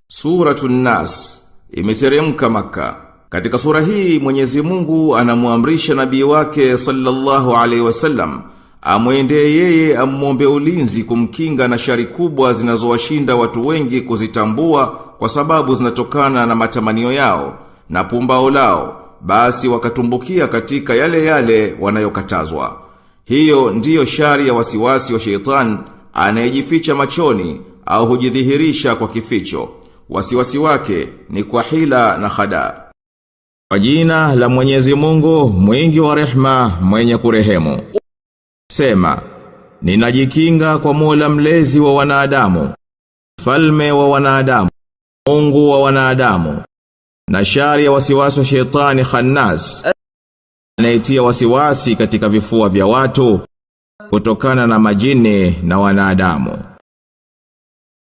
Suratun Nas imeteremka Maka. Katika sura hii Mwenyezi Mungu anamuamrisha nabii wake sallallahu alaihi wasallam amwendee yeye amwombe ulinzi kumkinga na shari kubwa zinazowashinda watu wengi kuzitambua kwa sababu zinatokana na matamanio yao na pumbao lao, basi wakatumbukia katika yale yale wanayokatazwa. Hiyo ndiyo shari ya wasiwasi wa sheitan anayejificha machoni au hujidhihirisha kwa kificho. Wasiwasi wake ni kwa hila na hadaa. Kwa jina la Mwenyezi Mungu, mwingi wa rehma, mwenye kurehemu. Sema, ninajikinga kwa Mola mlezi wa wanadamu, falme wa wanadamu, Mungu wa wanadamu, na shari ya wasiwasi wa shetani khannas, anaitia wasiwasi katika vifua vya watu kutokana na majini na wanadamu.